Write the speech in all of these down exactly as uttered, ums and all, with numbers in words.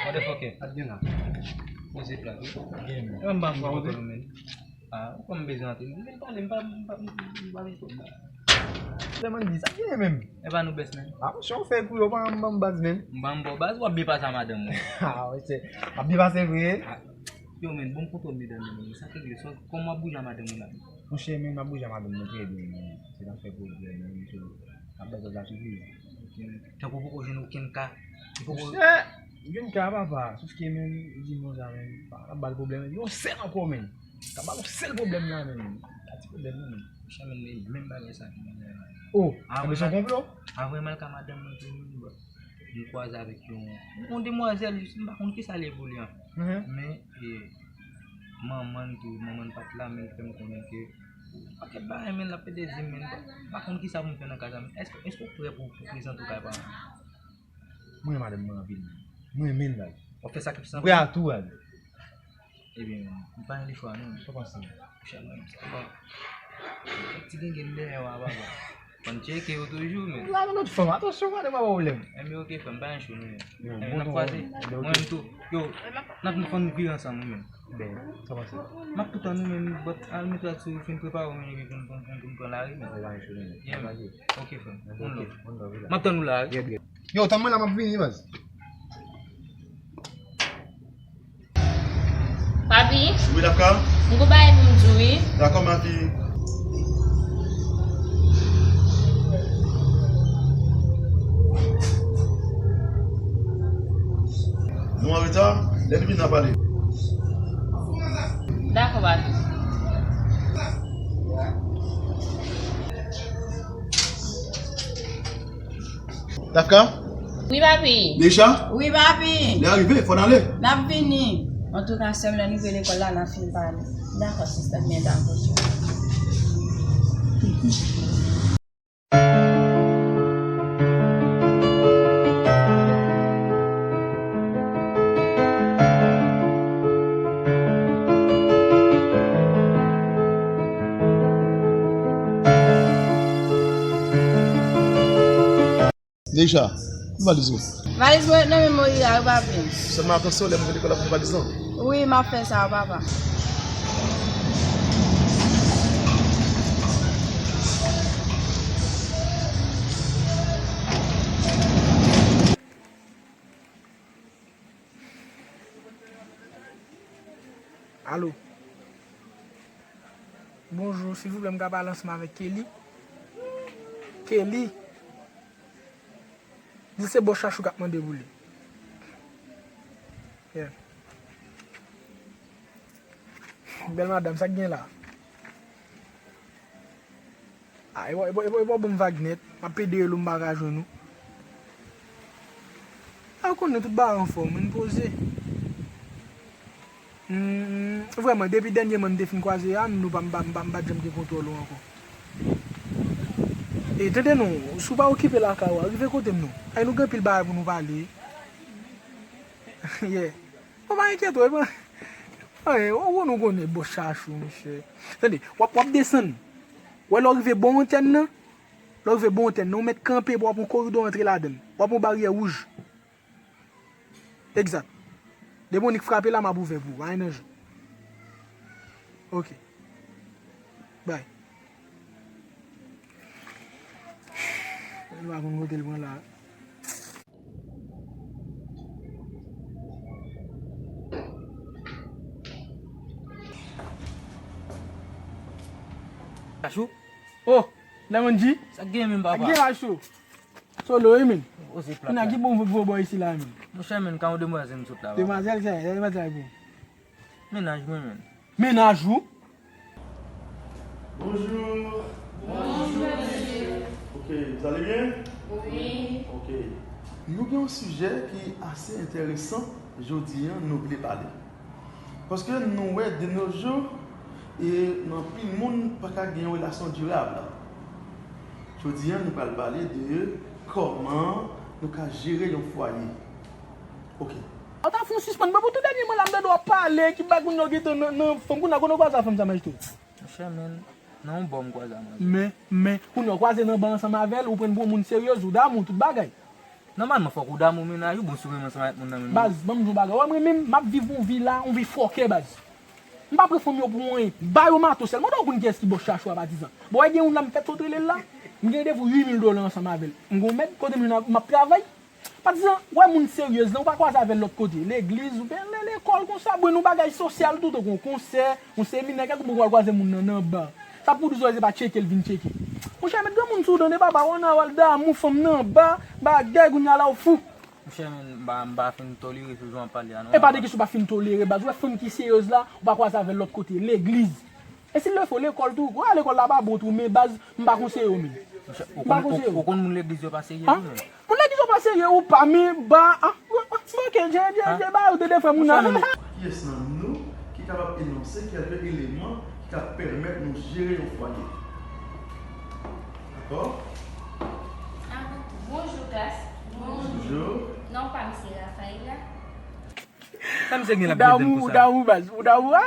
Motherfucker. Ap gen la. Poze plat wi. Gen men. Mwen m pa fwa ou men. Ah, ou konn bezwen antre. Vin pale, m pa, m pa, m pa vin fò. Lè mwen di sa gen menm. E pa nou best men. Ah, monchè, ou fè kou yo pa m baz men. M pa m bon baz, w ap byen pase a madanm ou. Ah, monchè. Ap byen pase vre. Ah, yo men, bon kontwòl medam yo men. Sa k regle, sa, kòman w ap bouje a madanm ou la? Monchè, men m ap bouje a madanm mwen trè byen men. Se nan fè pwoblèm men, monchè. Ap bay zòt la sipriz. Tankou poko jwenn okenn ka. Li poko. Monchè, jwenn ka papa, sof ke men, di nou sa men, pa ka ba l pwoblèm, yon sèl ankò men. Ka ba l yon sèl pwoblèm la men. Pa ti pwoblèm non men. Monchè men, men menm bagay sa ki mwen la. Oh, avè sa konplo? Avè mal ka madanm mwen tou men, bon. M kwaze avèk yon, yon demwazèl, m pa konn kisa li ye pou li an. Men, e, manman l tou, manman l pa t la, men l fè m konnen ke pakèt bagay men l ap pede di m men, m pa konn kisa pou m fè nan ka sa men. Èske, èske w prè pou, pou prezante w kay pa m? Mwen renmen madanm mwen anpil. Mwen renmen l baz. W ap fè sakrifis anpil? Prè a tou baz. Ebyen, m pa gen lechwa non. Sa w panse? Monchè mwen, sa va. Ti gengen dèyè w a papa. Fò n tcheke yo toujou men. La nan lòt fanm, atansyon pa de pa pwoblèm. Ebyen oke frè m, pa gen cho nou men. Ebyen n ap kwaze. Mwen menm tou. Yo, n ap fò n vire ansanm wi men. Ben, sa w panse? M ap tou tann ou men, but al mete w sou, fin prepare w men epi pou n, pou n, pou n pran lari men. Oke frè m. One love. M ap tann ou la wi. Yo, tann mwen la, m ap vini baz. Papi? Wi, Dafka? M gon bagay pou m di w wi. Dakò, ma fille. Nou an reta, lè n vini n a pale. Dakò, papi. Dafka? Wi, papi. Neisha? Wi, papi. Lè a rive, fò n ale. N ap vini. Antouka, sè m, lè n rive lekòl la, n a fin pale. Dakò, sista, byen dakò. Neisha, ki valiz ou? Valiz mwen ret nan men Mori a wi, papi. Sèlman atansyon, lè m vin lekòl la pou valiz lan. Wi, m ap fè sa, papa. Alo. Bonjou, silvouplè, m ka pale ansanm avèk Kelly? Kelly? Di se bòs Chachou k ap mande pou li. Yeah. Bèl madanm, sa k gen la? Ah, e pa, e pa, e pa, e pa bon vag nèt. M ap pede rele w, m pa ka jwenn ou. Ah, ou konnen tout bagay anfòm, wi, m poze. Hmm, vrèman, depi dènyèman n te fin kwaze a, nou pa, m pa, m pa, m pa t janm gen kontwòl ou ankò. E tande non, si w pa okipe lakay ou a, rive kote m non. Ay, nou gen anpil bagay pou nou pale. Yeah. Ou pa enkyete w, e pa. Ay, ou, ou nou konnen bòs Chachou, monchè. Tande, w ap, w ap desann. Wè lè w rive bò antèn nan, lè w rive bò antèn nan, ou mèt kanpe, w ap yon koridò antre ladan l. W ap yon baryè wouj. Egzat. Depi w nik frape la, m ap ouvè pou ou. Pa gen danje. Oke. Bay. Nou pa konn kote l pran la. Chachou? Oh, Lemon G? Sa k gen menm, papa? Sa k gen la cho? Solo, wi, men. Poze plat la. Kounye a ki bon vo bò isi la, men? Monchè, men, ka yon demwazèl m sot la, papa. Demwazèl, sa, demwazèl pou. Mennaj mwen, men. Mennaj ou? Bonjour. Bonjour, monsieur. Ok, vous allez bien? Oui. Ok. Nou gen yon sijè ki ase enteresan jodi a, nou vle pale. Paske nou wè de nos jours, e nan anpil moun pa ka gen yon relasyon dirab. Jodi a, nou pral pale de kòman nou ka jere yon fwaye. Ok. Ou ta fè yon sispann, men pou tout dènyèman la, m tande w ap pale, ki bay moun yo gentan nan, nan fanm, kounye a, kote w kwaze a fanm sa, Majito? Monchè, men, nan yon bò m kwaze a manzè. Men, men, kounye a, w kwaze nan ba ansanm avè l, ou pran l pou yon moun serye, ou damou, tout bagay. Nòmalman, fòk ou damou mennaj ou, bon, si w renmen ansanm avèk moun nan menm. Baz, ban m di w yon bagay. Wè mwen menm, m ap viv yon vi la, yon vi fòkè, baz. M pa pran fanm yo pou anyen. Ba yo mato sèlman. Ou konn kiyès ki bòs Chachou a, patizan? Bon, wè gen youn la, m fèk sot rele l la. M gen randevou uit mil dola ansanm avè l. M gon mèd, kote m jwenn, m ap travay. Patizan, wè moun seryez lan, ou pa kwaze avè l lòt kote. Legliz, oubyen le-, lekòl konsa, bon, yon bagay sosyal tou, tankou yon konsè, yon seminè, kèlkonk bagay, ou al kwaze moun nan nan ba. Sa pou di w se pa tcheke l vin tcheke. Monchè, met granmoun sou w, tande papa, w ann a w al damou fanm nan ba, bagay, kounye a la w fou. Monchè, men, m pa, m pa fin tolere sou jan w ap pale a, non. E pa de kesyon pa fin tolere, baz. Ou wè fanm ki seryez la, ou pa kwaze avè l lòt kote, legliz. E si l fò lekòl tou, ou wè lekòl la pa bon tou, men baz, m pa konseye w, men. Monchè, ou M pa konn, konseye ou, w. Ou konn moun legliz yo pa serye tou, men. Moun legliz yo pa serye, ou pa, men ba, ah, ok, je, je, je, ba, ou te defè moun nan. Kiyès nan nou ki kapab enonse kèlke eleman ki ka pèmèt nou jere yon fwaye? Dakò? Ah, bonjou, klas. Bonjou. Bonjou. Non pa m se Rafaela. Sa misye gen l ap jwenn damou, konsa? Ou damou, baz. Ou damou. Ah,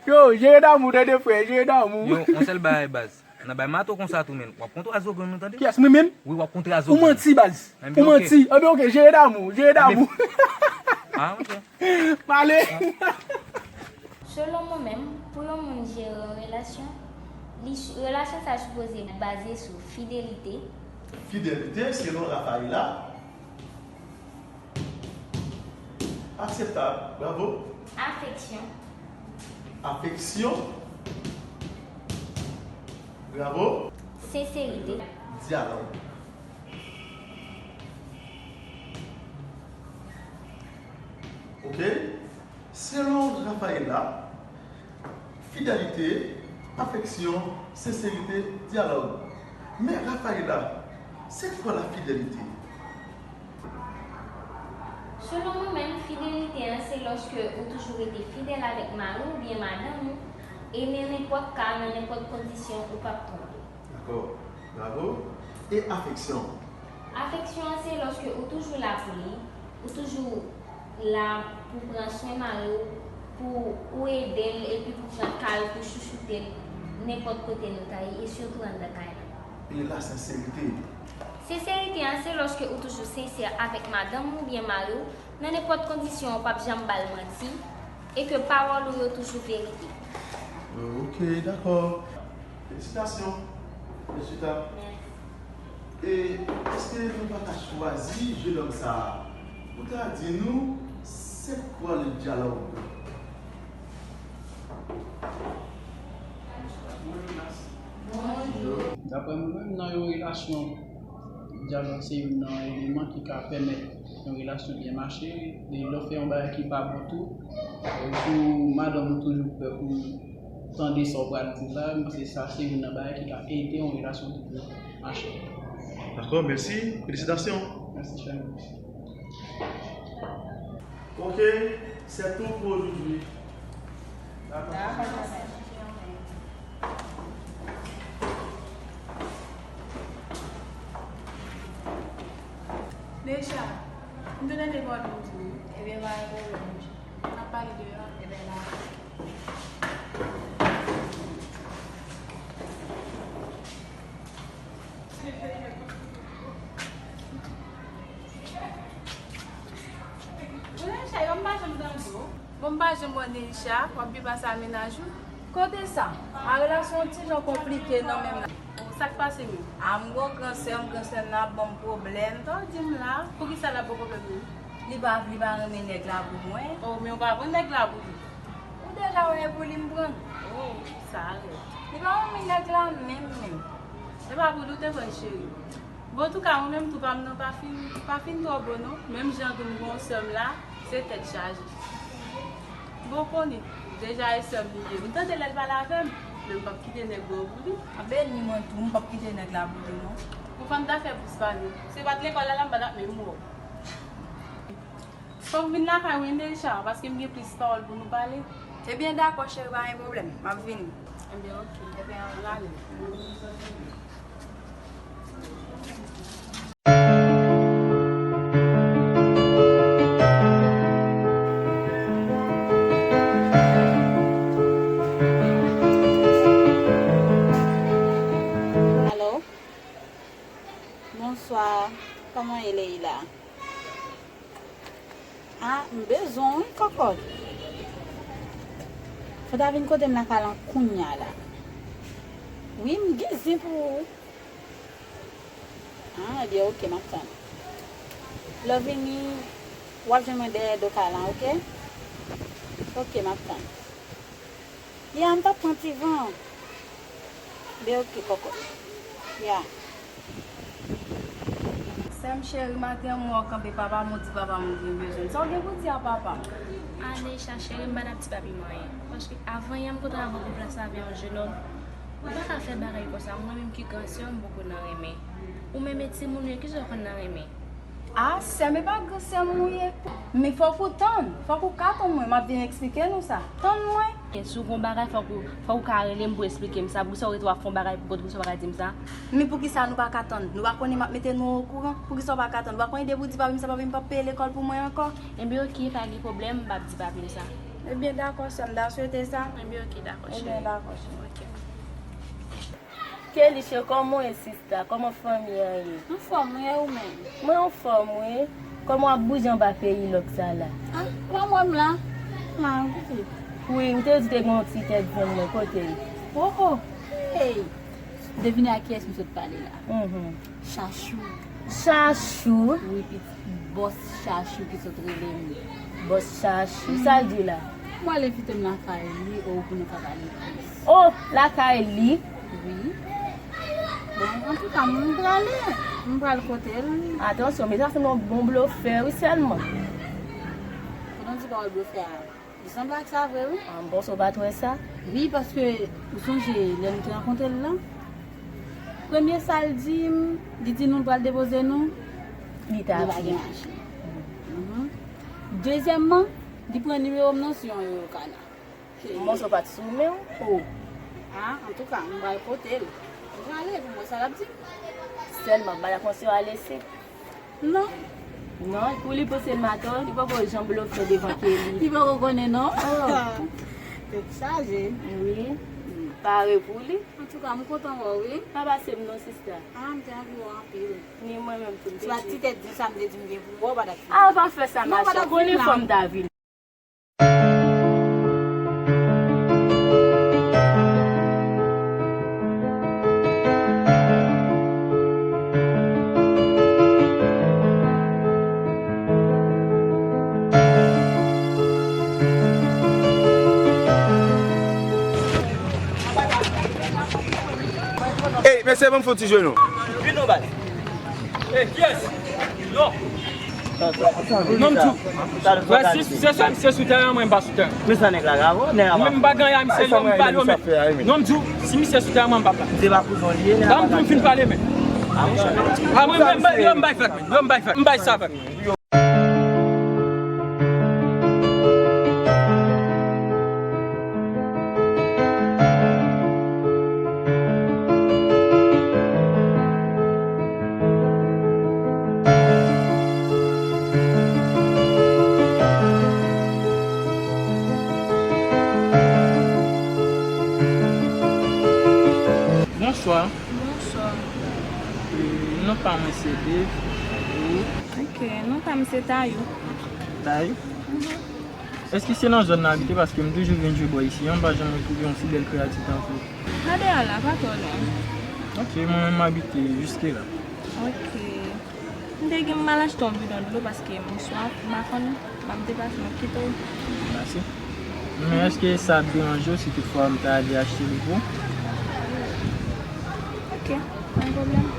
yo, jere damou, tande frè, jere damou. Yo, yon sèl bagay, baz. Nan bay mato konsa tou, men. W ap kontre a zo grenn ou, tande? Kiyès, mwen menm? Wi, w ap kontre a zo grenn. Ou manti, baz. Ou manti. Anben, ok. Anben, ok, jere damou, jere damou. Ah, ok. M ale. Selon mwen menm, pou yon moun jere yon relasyon, li, relasyon sa sipoze baze sou fidelite. Fidelite, selon Rafaela, akseptab. Bravo. Afeksyon. Afeksyon. Bravo. Senserite. Dyalòg. Ok? Selon Rafaela, fidelite, afeksyon, senserite, dyalòg. Men Rafaela, se kwa la fidelite? Selon mwen menm, fidelite an, se lòske ou toujou rete fidèl avèk mari w oubyen madanm ou, e nan nenpòt ka, nan nenpòt kondisyon, ou p ap twonpe. Dakò. Bravo. E afeksyon? Afeksyon an, se lòske ou toujou la pou li, ou toujou la pou pran swen mari w, pou ou ede l, epi pou pran ka l, pou chouchoute l, nenpòt kote nou ta ye, e sitou anndan kay la. E la senserite? Senserite an, se lòske ou toujou sensè avèk madanm ou oubyen mari w, nan nenpòt kondisyon, ou p ap janm ba l manti, e ke pawòl ou yo toujou verite. Ok, dakò. Felisitasyon. Felisita. Mèsi. E èske nou pa ka chwazi jenòm sa a pou ta di nou se kwa le dyalòg? Bonjou. Daprè mwen menm, nan yon relasyon, dyalòg se youn nan eleman ki ka pèmèt yon relasyon byen mache. E lè w fè yon bagay ki pa bon tou, e si w, madanm ou toujou pè pou tande sa w pral di la, se sa, se youn nan bagay ki ka ede yon relasyon toujou mache. Dakò, mèsi. Felisitasyon. Mèsi, chè. Ok, c'est tout pour aujourd'hui. Dakò. Deja, m te tande pawòl ou di wi. Ebyen, pa gen pwoblèm. N ap pale deyò. Ebyen, dakò. Bon, Neisha, yo, m pa janm tande w. Bon, m pa janm wè w, Neisha, w ap byen pase a mennaj ou? Kote sa? A, relasyon yon ti jan konplike nan menm la. O, sa k pase menm? A, m gon gran sè m, gran sè m nan ap ban m pwoblèm. Sa w di m la? Poukisa l ap ba w pwoblèm menm? Li pa, li pa renmen nèg la pou mwen. O, men w pa pran nèg la pou li? Ou deja wè e pou li m pran l. O, sa rèd. Li pa renmen nèg la menm, menm. E pa pou li w te pran l, cheri. Bon, antouka, mwen menm tou pa m nan pa fin, pa fin twò bon non. Menm jan tou m gon sè m la, se tèt chaje. Bon, konnen, deja e sè m li ye. M tande lè l pale avè m, men m p ap kite nèg bò pou li. A beni mwen tou, m p ap kite nèg la pou li non. Ou fanm ta fè plis pale. Se pa t lekòl la la m pa t ap menm wè w. Fòk vin lakay mwen deja, paske m gen plis pawòl pou nou pale. Ebyen, dakò, cheri, pa gen pwoblèm. M ap vini. Ebyen, ok. Ebyen, ann ale. Alo? Bonswa. Ah, m bezwen w wi, kòkòt. Fò ta vin kote m lakay lan kounya la. Wi, m gen zen pou ou. Ah, ebyen, oke, m ap tann. Lè w vini, w ap jwenn mwen dèyè do kay lan, oke? Oke, m ap tann. Ya, m t ap pran ti van. Ebyen, oke, kòkòt. Ya. Sè m cheri, maten an m wè w kanpe papa m, ou di papa m ou vin bezwen m. Sa w gen pou di a papa m? Ah, Neisha cheri, m pa t ap di papi m anyen. Paske avan yè m kontre avè w pou plas avè yon jenòm. Ou pa ka fè bagay konsa, mwen menm ki gran sè w, m poko nan renmen. Ou menm e timoun yo, kisa w konn nan renmen? Ah, sè m, e pa gran sè m ou ye. Men fòk ou tann, fòk ou ka tann mwen, m ap vin eksplike nou sa. Tann mwen. Si w gon bagay, fòk ou, fòk ou ka rele m pou eksplike m sa. Poukisa w rete w ap fè yon bagay pou kont, poukisa w pa ka di m sa? Men poukisa nou pa ka tann? Nou pa konnen m ap mete nou okouran? Poukisa w pa ka tann? Ou pa konnen depi w di papi m sa, papi m p ap peye lekòl pou mwen ankò? Enben oke, pa gen pwoblèm, m p ap di papi m sa. Ebyen dakò sè m, ta swete sa. Enben oke, dakò cheri. Ebyen dakò cheri. Oke. Kelly cheri, kòman w ye sista? Kòman fanmi an ye? Anfòm wi, e ou menm? Mwen anfòm wi. Kòman w ap bouje anba peyi lòk sa la? Ah, ou pa wè m la? La wi pitit. Wi, m te di te gen yon ti tèt zen mwen, kote l? Oh oh. Hey. Devine a kiyès m sot pale la? Mhm. Chachou. Chachou? Wi, pitit bòs Chachou ki sot rele m. Bòs Chachou. Sa l di w la? M pral envite m lakay li, o, pou nou ka pale plis. O, lakay li? Wi. Bon, antouka, m prale. M pral kote l. Atansyon, men sa se yon bon blofè, wi, sèlman. Pandan w di pawòl blofè a, li sanble ak sa vre, wi. Ah, m panse w pa t wè sa. Wi, paske ou sonje lè nou te rankontre l lan, premye sa l di m, li di nou l pral depoze nou, li ta li pa gen machin. Mhm. Dezyèmman, li pran nimewo m nan sou yon Euro Canal. M panse w pa t sou men w. O. Ah, antouka, m pral kote l. M prale pou m wè sa l ap di m. Sèlman, m pa t ap panse w a lese. Non. Non, pou li panse l matò, li poko janm blofè devan Kelly. Li poko konnen non. Oh. Tèt chaje. Wi. Pare pou li. Antouka, m kontan wè w, wi. Pa pase m non, sista. Ah, m te anvi wè w anpil. Ni mwen menm tou, m te di. Se pa ti tèt di sa m te di m gen pou wè w, pa t ap fini. Ah, pa fè sa, ma chè. Konnen fò m ta vini. Ey, mesye, ban m fè yon ti jwe non. Vin non, baz. Ey, kiyès? Non. Non, m di w. Wè, si se sou, se sou teren an, mwen, m pa sou teren. Men sa nèg la ka wè, nèg la. Mwen, m pa gen anyen a misye, non, m pale w, men. Non, m di w, si misye sou teren an, mwen, m p ap la. Se pa kouzon li ye, nèg la. Ban m di w, m fin pale, men. Ah, mwen, mwen, mwen, yo, m bay fèt, men. Yo, m bay fèt. M bay sa fèt. Bonswa. Bonswa. E, non pa mwen se Dave. E ou? Ok, non pa m se Tayou. Tayou? Mhm. Èske se nan zòn nan abite? Paske m toujou vin jwe bò isi an, m pa janm retwouve yon si bèl kreyati tankou w. Gade a la, pa twò lwen. Ok, mwen menm m abite jiske la. Ok. M te gen m al achte yon bidon dlo paske m swaf, m pa konn, m ap deplase, m ap kite w. Mèsi. Men èske sa ap deranje w si toutfwa m ta ale achte li pou ou? Ok, pa gen pwoblèm.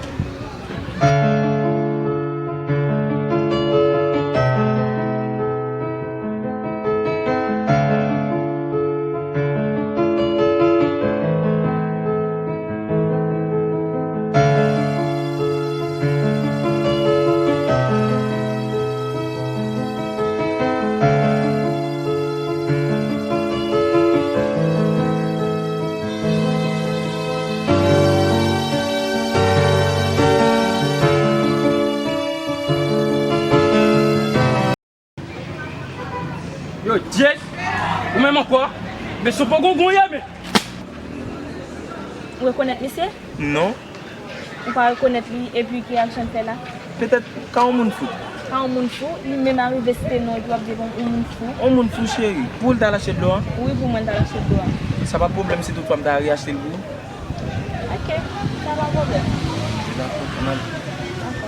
Yo, Jay, ou menm ankò? Men se yon poko gon ye, men. Ou rekonèt misye? Non. Ou pa rekonèt li, epi ki aksyon l fè la? Petèt ka yon moun fou. Ka yon moun fou, li menm arive site non epi w ap di l yon moun fou. Yon moun fou, cheri. Pou l ta al achte dlo a? Wi, pou mwen, l ta al achte dlo a. Sa pa pwoblèm si toutfwa m ta reachte l pou ou? Ok, sa pa pwoblèm. Dakò, ann ale. Dakò.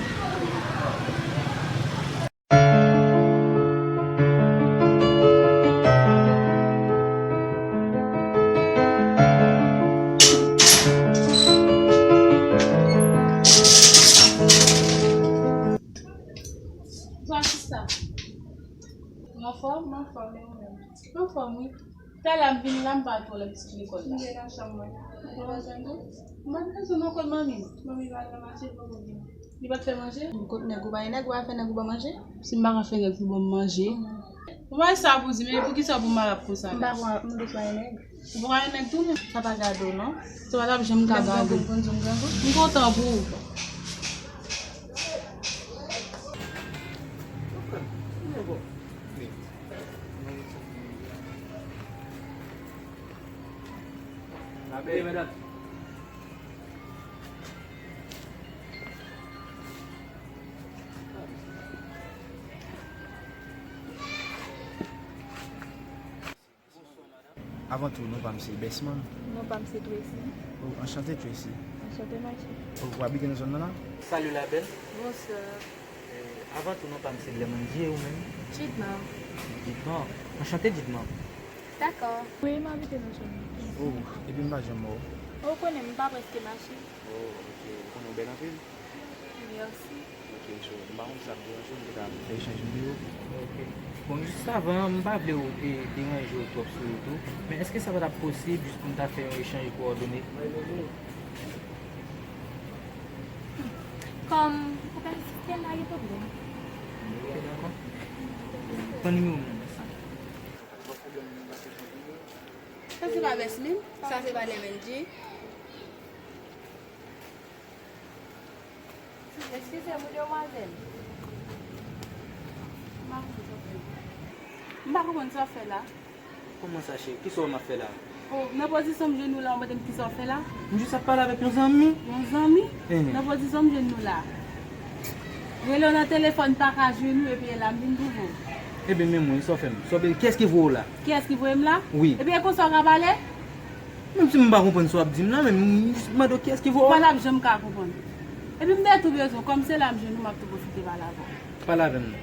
Bonswa, sista. Ou anfòm? M anfòm, e ou menm? M anfòm, wi. Talè a m vin la, m pa twò lè m sot lekòl la. M te nan chanm mwen. Ou pa jwenn li? M pa t bezwen non kòd manmi m. Manmi pa t nan mache, l poko vini. Li pa t fè manje? Kot nèg ou pa gen nèg, ou pa fè nèg ou ban manje? Si m pa ka fè nèg pou ban m manje. Ou pa sa pou di, men poukisa pou malad konsa la? M pa pran, m bezwen nèg. Ou pa gen nèg tou, non? Sa pa gade w, non. Sa pa t ap janm ka gade w. M kontan pou ou. Avan tou, non pa m se Bèsman. Non pa m se Tracy. Oh, anchante, Tracy. Anchante, Machi. Oh, ou abite nan zòn nan la? Salut, la belle. Bonsoir. Eh, avan tou, non pa m se Lèmondye, ou menm? Jidman. Jidman. Anchante, Jidman. Dakò. Wi, m abite nan zòn nan. Oh, epi m pa janm wè w. Ou konnen, m pa prèske mache. Oh, ok. Ou konnen w bèl anpil. Mèsi. Ok, so, m pa konn si sa ap deranje w, m te ka fè echanj videyo. Ok. Bon, jis avan, m pa vle w, e, deranje w twòp sou wout ou, men èske sa pa t ap posib jis pou n ta fè yon echanj kowòdone? Kòm ou pèsiste la, gen pwoblèm. Ok, dakò. Pran nimewo m nan sa. Sa se pa Bèsmin, sa se pa Lèmendji. Eskize m wi, demwazèl. M pa konprann sa w fè la. M pa konprann sa w fè la. Kòman sa, cheri? Kisa w wè m ap fè la? Oh, nan pozisyon m jwenn ou la, w mande m kisa w fè la? M jis ap pale avèk yon zanmi. Yon zanmi? Ehe. Nan pozisyon m jwenn nou la. Rele w nan telefòn, pa ka jwenn ou, epi e la m vin twouve w. Ebyen, men mwen, sa w fè m? Sa w, kiyès ki voye w la? Kiyès ki voye m la? Wi. Ebyen, e konsa w ka pale? Menm si m pa konprann sa w ap di m nan, men m jis mande w kiyès ki voye w. Ou pa t ap janm ka konprann. Epi m te tou bezwen, kòm se la m jwenn ou, m ap tou pwofite pale avè w. Pale avè m non.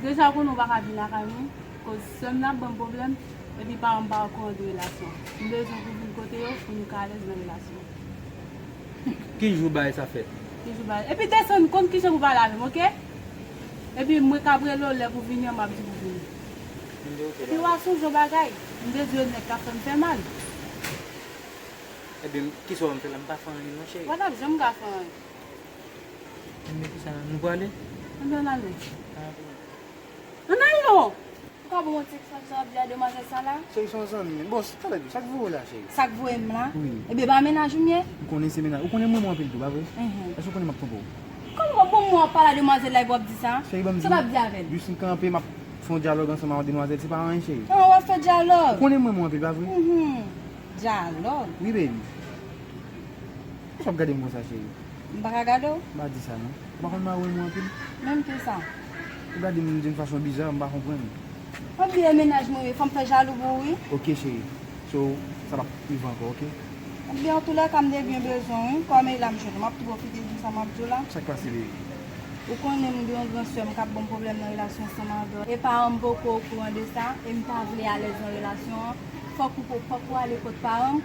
Deja ou konnen ou pa ka vin lakay mwen, koz sè m nan ap ban m pwoblèm, epi paran m pa okouran de relasyon an. M bezwen pou vin kote yo, pou nou ka alèz nan relasyon an. Ki jou bagay sa fèt? Ki jou bagay? Epi desann, konn kijan pou pale avè m, oke? Epi mwen k ap rele w lè pou vini an, m ap di pou vini. Epi w a sonje yon bagay, m te di w e nèg k ap fè m fè mal. Ebyen, kisa w wè m fè la? M pa fè anyen non, cheri. Ou pa t ap janm ka fè anyen. Ebyen, kisa, nou prale? Ebyen, ann ale. Ann ale non! Ou ka ban m yon ti ekspliksyon w ap di a demwazèl sa la? Cheri, se yon zanmi. Bon, talè di, sa k voye w la, cheri? Sa k voye m la? Wi. Ebyen, pa mennaj ou m ye? M konnen se mennaj. Ou konnen m renmen w anpil tou, pa vre? Enhen. Èske w konnen m ap twonpe w? Kòman w ap ban m mwen w ap pale a demwazèl la epi w ap di sa? Cheri, ban m di. Sa w ap di avè l? Jis m kanpe, m ap fè yon dyalòg ansanm ak yon demwazèl, se pa anyen, cheri. An, w ap fè dyalòg? Ou konnen m renmen w anpil, pa vre? Mhm. Dyalòg? Wi, baby. Poukisa w ap gade m konsa, cheri? M pa ka gade w? M pa di sa, non. Ou pa konn mari w renmen w anpil? Menm kisa? Ou gade m d'une façon bizarre, m pa konprann. Ann bliye mennaj mwen wi, fò m fè jalou pou ou wi. Ok, cheri. So, sa p ap rive ankò, ok? Ebyen, antoulèka, m te byen bezwen w wi. Kòm e la m jwenn ou, m ap tou pwofite di sa m ap di w la. Sa k pase, baby? Ou konnen m gen yon gran sè m k ap ban m pwoblèm nan relasyon ansanm avè w. E paran m poko okouran de sa, e m ta vle alèz nan relasyon an. Fòk ou, fòk ou ale kot paran m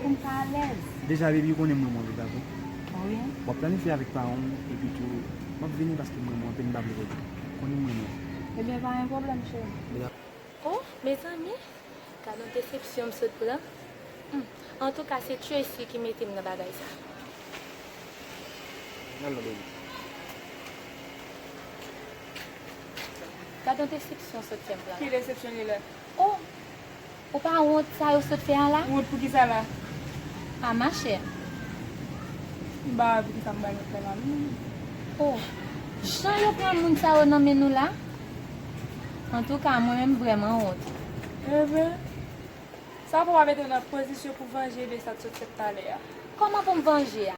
pou m ka alèz. Deja, baby, ou konnen m renmen w, pa vre? Wi. W ap planifye avèk paran w, epi tou, m ap vini paske m renmen w anpil, m pa vle pèdi w. Ou konnen m renmen w. Ebyen, pa gen pwoblèm, cheri. Oh, mezanmi, gad yon desepsyon m sot pran. Hmm. Antouka, se Tracy ki mete m nan bagay sa. Nan non, baby. Gad yon desepsyon sot fè m pran la. Ki desepsyon li la? Oh! Ou pa wont sa yo sot fè a la? Wont pou kisa la? A, machè. M pa wè pou kisa m bay wont fè la, non. Oh, jan yo pran moun sa yo nan men nou la? Antouka, mwen menm, m vrèman wont. Enben, sa pou w pa mete w nan pozisyon pou vanje de sa k sot fèt talè a. Kòman pou m vanje a?